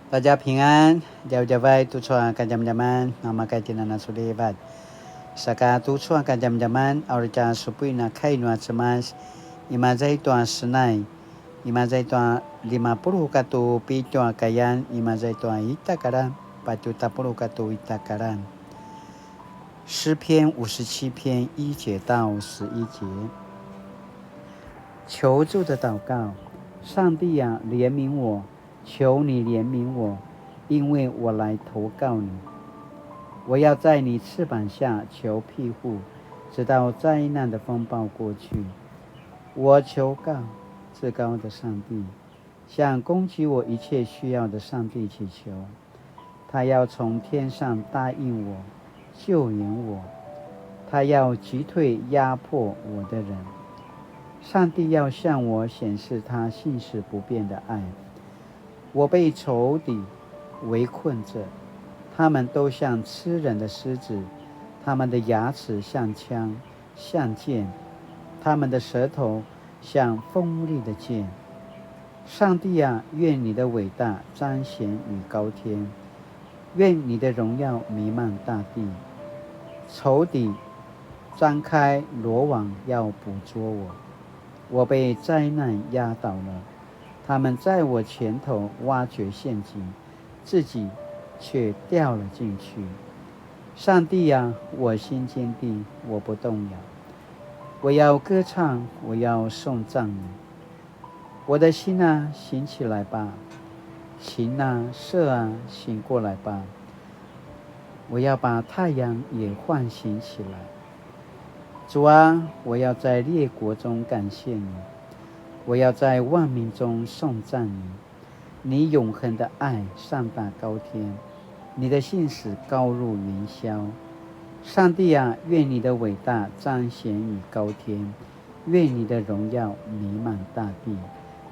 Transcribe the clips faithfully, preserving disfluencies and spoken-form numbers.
大家平安, djavadjavay tucu a kadjamadjaman, namakay tina na sulivat. Saka tucu a kadjamadjaman, a uri tja supuin a kai nua Cemas, imaza i tua Senai, imaza i tua lima puluq katua pitju a kayan, imaza i tua ita karan, patju tapuluq katua ita karan. 诗篇五十七篇一节到十一节。求助的祷告。上帝啊，怜悯我，求你怜悯我，因为我来投靠你。我要在你翅膀下求庇护，直到灾难的风暴过去。我求告至高的上帝，向供给我一切需要的上帝祈求，他要从天上答应我，救援我，他要击退压迫我的人。上帝要向我显示他信实不变的爱。我被仇敌围困着，他们都像吃人的狮子，他们的牙齿像枪，像剑，他们的舌头像锋利的剑。上帝啊，愿你的伟大彰显于高天，愿你的荣耀弥漫大地。仇敌张开罗网要捕捉我，我被灾难压倒了。他们在我前头挖掘陷阱，自己却掉了进去。上帝啊，我心坚定，我不动摇。我要歌唱，我要颂赞你。我的心啊，醒起来吧！琴啊，瑟啊，醒过来吧！我要把太阳也唤醒起来。主啊，我要在列国中感谢你，我要在万民中颂赞你。你永恒的爱上达高天，你的信实高入云霄。上帝啊，愿你的伟大彰显于高天，愿你的荣耀弥漫大地。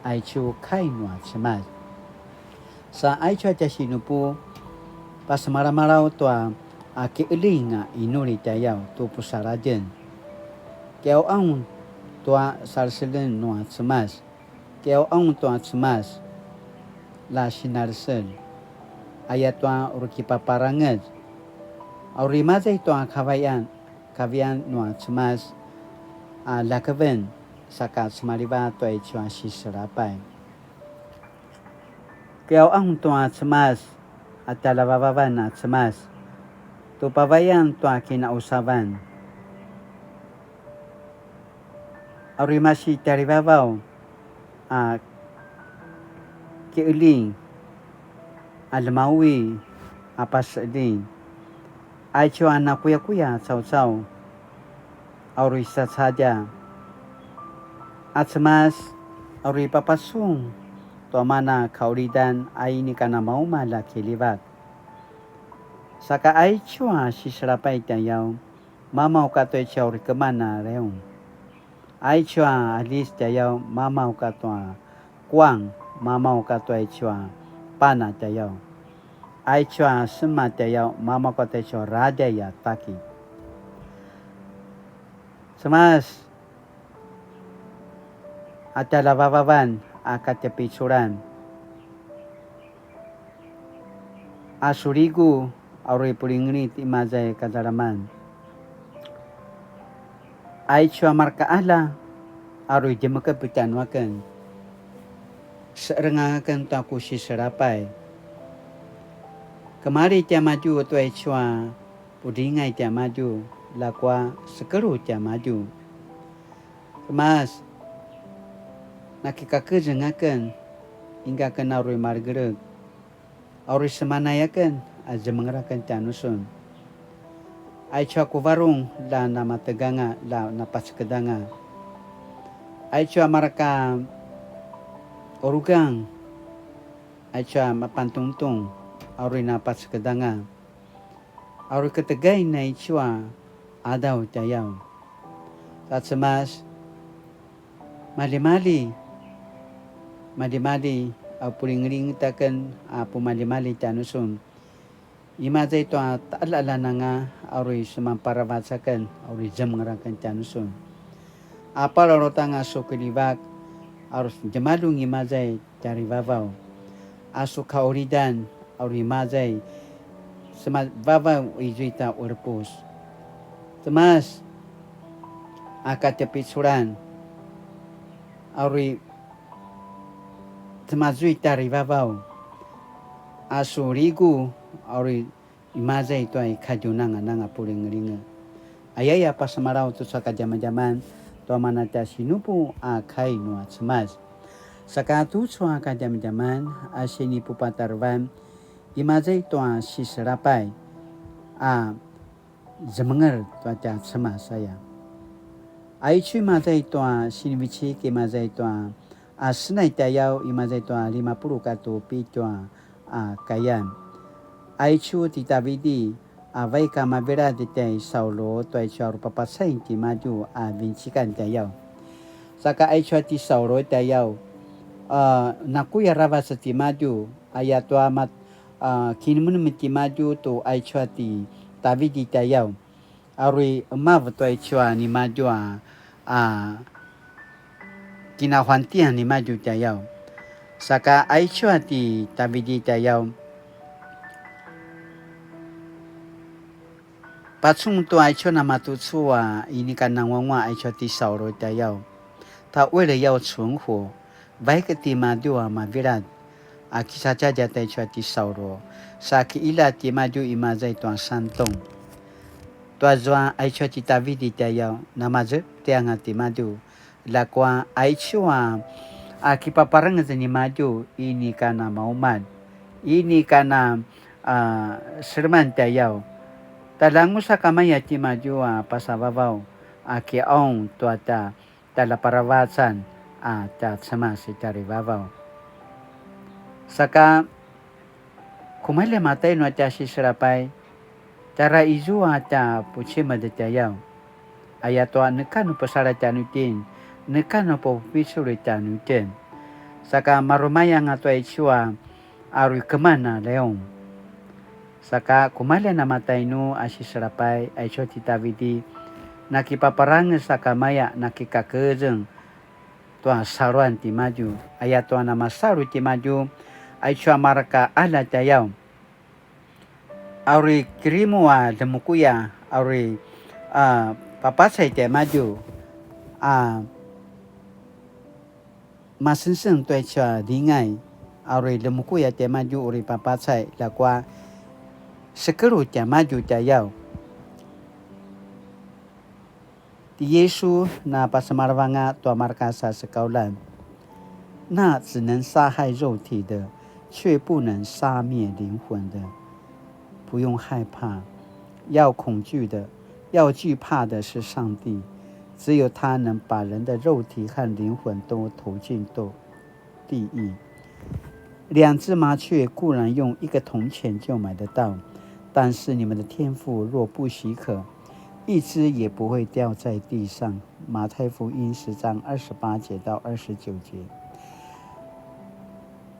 Aicu kai nua Cemas. Sa aicu a tja sinupu, pasemalamalaw tua a ki'eling a inuli tjayaw tu pusaladjen. Ki'aung tua saleseljen nua Cemas. Ki'aung tua Cemas, la sinalesel, ayatua uri kipaparangez. A uri mazay tua kavayan, kaviyan nua Cemas a lakeven, saka cemalivat tua aicu a siselapay. Ki'aung tua Cemas, a tjaljavavavan a Cemas, tu pavayan tua kina'usavan. A uri masi tjarivavaw a ki'eling, a lemawi a pase'eling, aicu a nakuyakuya caucau, a uri sacadja. A Cemas, a uri papacun tua mana kaulidan a inika namaumalj a kiljivak. Saka aicu a siselapay tjayaw, mamaw katua aicu a uri keman a reung. Aicu a alis tjayaw, mamaw katua kuang, mamaw katua aicu a pana tjayaw. Aicu a sema tjayaw, mamaw katua aicu a radjay a taki. Cemas, a tjaljavavavan a katjapiculan, a suligu a uri pulingelit i mazay kazalaman. Aicu a marka qalja a uri djemekep tjanuaken, se'erengaken tua ku siselapay. Kemali tiamadju tua aicu a pudringay tiamadju, ljakua sekelu tiamadju. Cemas, nakikakezeng aken, inika aken a uri malegeleg, a uri semanay aken a zemengeraken tjanusun. Aicu a ku varung la namateganga la napacekedanga. Aicu a marka urugang, aicu a mapantungtung a uri napacekedanga. A uri ketegain aicu a qadaw tjayaw. Sa Cemas, malimali, malimali a pulingelinget aken a pumalimali tjanusun. Imaza i tua taqaljaqaljan anga a uri semanparavac aken a uri zemengeraken tjanusun. A palalautanga su kiljivak a uri djemaljun imaza i tjarivavaw. a su kaulidan, a uri mazay, sema vavaw izua ta qurepus. Cemas a katjapiculan, a uri cemazua ta rivavaw, a su ligu, a uri imazay tua i kadjunangan anga pulingelinge. Ayaya pasemalaw tucu a kadjamadjaman tua mana tja sinupu a kai nua Cemas. Saka tucu a kadjamadjaman a sinipupatarevan, imazay tua siselapay a zemenger tua tja Cemas aya. Aicu imazay tua sinivecik, imazay tua a senay tjayaw, imazay tua lima puluq katu pitju a kayan. Aicu ti Tavidi a vaik a mavilad tjai Saulu tua aicu a rupapasain timadju a vincikan tjayaw. Saka aicu a ti Saulu tjayaw, a, nakuya aravac timadju, ayatua mat-, a, kinemenem timadju tu aicu a ti Tavidi tjayaw. A uri emav tua aicu a nimadju a, a, kinahuantian nimadju tjayaw. Saka aicu a ti Tavidi tjayaw, pacun tu aicu namatucu a inika nanguanguaq aicu a ti Saulu tjayaw. Ta 為了要存活, vaik timadju a mavilad a kisacadja taicu a ti Saulu, sa kiila timadju imazay tua santong. Tua zua aicu a ti Tavidi tjayaw, namazetianga timadju, ljakua aicu a, a kipaparangez nimadju inika namaumalj, inika na, a, seleman tjayaw. Talangu sakamaya timadju a pasavavaw a kiqaung tua tja tjaljaparavacan a tja Cemas i tjarivavaw. Saka, kumalja matainu a tja siselapay, tjara izua tja pucimed tjayaw. Ayatua neka nu pesaladj tjanuitjen, neka nu pupicul tjanuitjen. Saka marumayanga tua aicu a a uri keman a leung. Saka kumalja namatainu a siselapay aicu ti Tavidi, nakipaparangez sakamaya nakikakezeng tua saluan timadju, ayatua namasalu timadju aicu a mareka qalja tjayaw. A uri kirimu a lemukuya, a uri, a, papacay tiamadju, a, masengseng tua aicu a dingay, a uri lemukuya tiamadju uri papacay, ljakua sekelu tiamadju tjayaw. Ti Yisu na pasemalavanga tua mareka sasekauljan. 那只能杀害肉体的，却不能杀灭灵魂的。不用害怕，要恐惧的，要惧怕的是上帝，只有他能把人的肉体和灵魂都投进斗地狱。两只麻雀固然用一个铜钱就买得到，但是你们的天父若不许可，一只也不会掉在地上。马太福音十章二十八节到二十九节。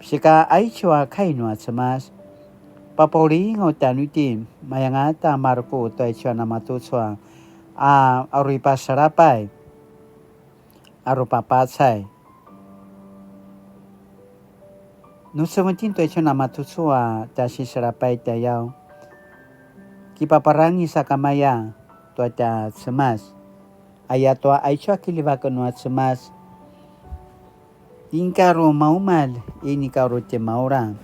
Sika aicu a kai nua Cemas, papaulingaw tjanuitjen, mayanga ta maruku tua aicu a namatucu a, a uri pasalapay, a uri papacay. Nu seventeen tua aicu a namatucu a tja siselapay tjayaw, kipaparangez sakamaya tua tja Cemas. Ayatua aicu a kiljivak nua Cemas, inika uri maumalj, inika uri tjemaula.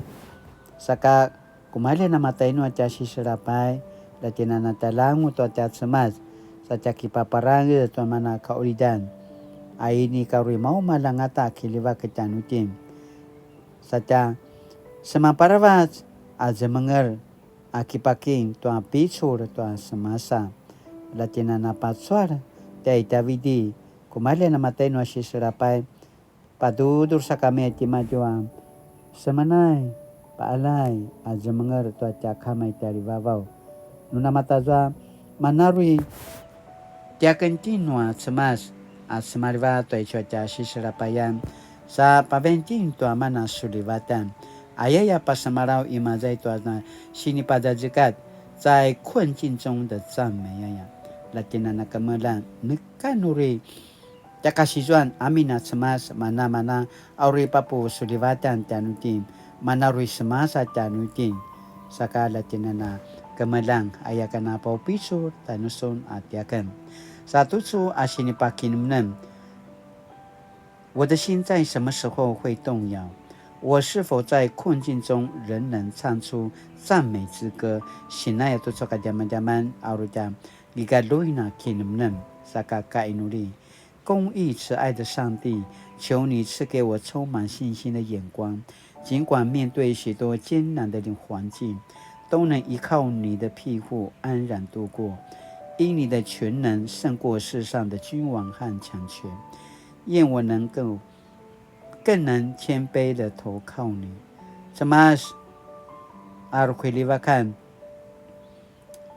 Saka kumalja namatainu a tja siselapay, la tjinana talangu tua tja Cemas, sa tja kipaparangez tua mana kaulidan. A inika uri maumalj angata a kiljivak tjanuitjen. Sa tja semaparavac a zemenger a kipakim tua picul tua semasa. La tjinana pacual tjai Tavidi, kumalja namatainu a siselapay, padudur sakamaya timadju a semenay, paalay a zemenger tua tja Kama i tjarivavaw. Nu namatazua, mana uri tiaken tjen nua Cemas a semalivat tua aicu a tja siselapayan, sa paventing tua mana sulivatan. Ayaya pasemalaw imaza i tua na sinipadazekatj, 在困境中的讚美 aya. La tjinana kemeljang, neka nu uri tja kasizuan amin a Cemas, manamana a uri papusulivatan tjanuitjen, manarui semasa tjanuitjen, saka la tjen a na kemeljang aya ken a paupicul tjanusun a tiaken. Sa tucu a sinipakinemnem, 我的心在什么時候會動搖？我是否在困境中仍能唱出讚美之歌？Sinaya tucu a kadjamadjaman a uri tja kigaluin a kinemnem, saka kainuli. 公义慈爱的上帝，求你赐给我充满信心的眼光，尽管面对许多艰难的环境，都能依靠你的庇护安然度过，因你的全能胜过世上的君王和强权。愿我能够更能谦卑的投靠你。Cemas, a uri ku ilivakan,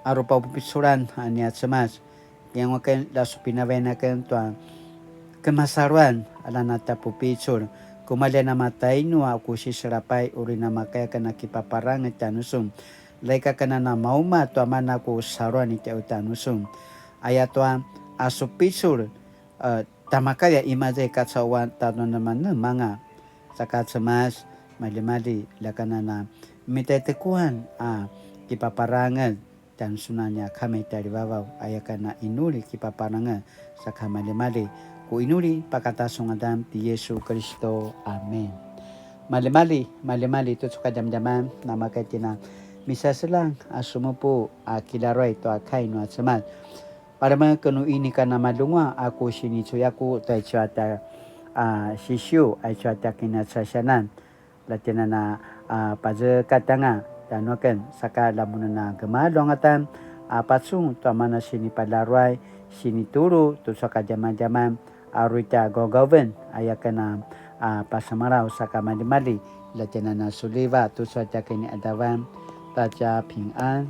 a uri papupiculan a nia Cemas, kianguaken la su pinavainaken tua kemasaluan a la na tja pupicul, kumalji a na matainu a ku siselapay uri na makaya ken a kipaparangez tjanusun, la ika ken a na mauma tua mana ku saluan i tja u tjanusun. Ayatua a su picul, e, tja makaya imaza i kacauan ta nu nemanemanga. Saka Cemas, maljimalji, la ken a na mitaitekuan a kipaparangez tjanusun a nia Kama i tjarivavaw, aya ken a inuli kipaparangez, saka maljimalji, ku inuli pakata su ngadan ti Yesu Kiristu. Amin. Maljimalji, maljimalji, tucu a kadjamadjaman, na makaya itjen a misaseljang a sumupu a kilaruay tua kai nua Cemas. Palemek nu inika na malunguaq a ku sinicuyaku tua aicu a tja, a, sisiu, aicu a tja kinacasiyanan. La tjen a na, a, pazekatjanga tjanuaken, saka la mun a na gemalju angata a pacun tua mana sinipalaruay, sinitulu tucu a kadjamadjaman, a uri tja gaugaven, aya ken a, a, pasemalaw, saka maljimalji, la tjen a na suliva tucu a tja kiniqadavan, ta tja 平安.